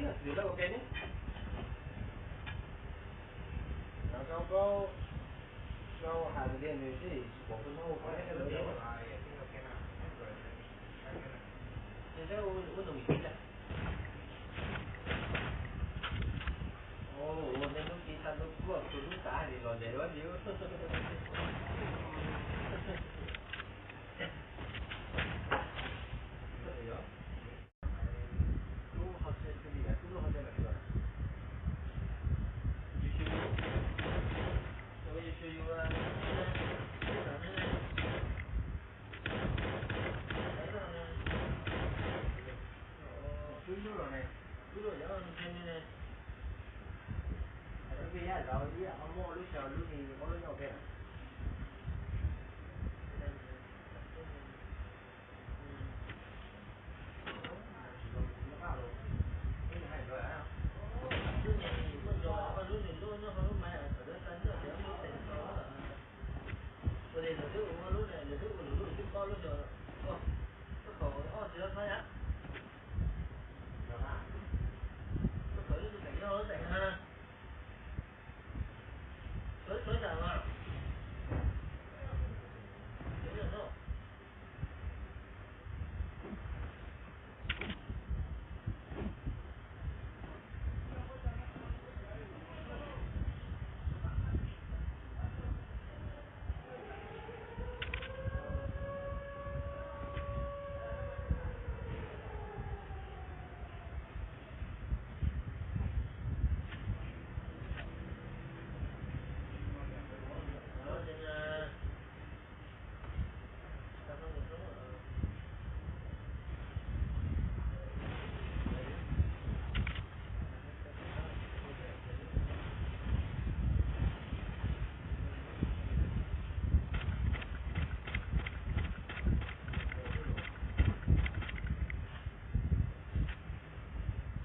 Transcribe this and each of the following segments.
Nws lawv ua ke ne. Nws koj paub, koj hais tias nws tsis pom tus no ua qhov ne, lawv nws saib ua tus ib tag. Ua ua nej lub ci tag tus kuj tus lub tav li los ntev ua li. Lub hauv tsev xwb li, lub hauv tsev lawm li. Yus xyuas yus, yus xyuas yus, twb lub los ne, twb lub yog ne. Lub peb yam zaus ib yam ho muaj lub xyaw lub ni muab lub nyob ua ke na. Ua li lawv twb ua lub ne, lawv twb ua lub lub twb paub lub xyaw, lub kaum ob tsis tau txhob yam, lub kaum ib tsis teem yog lub teem na, txhob txhob yam mas.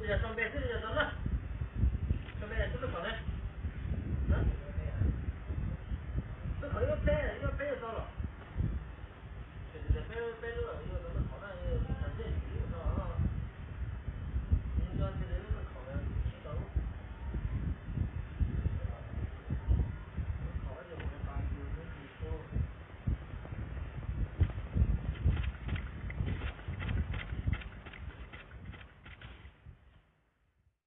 Kuv yog tso npe xwb, yog tso na, tso npe twb lub kaum ne.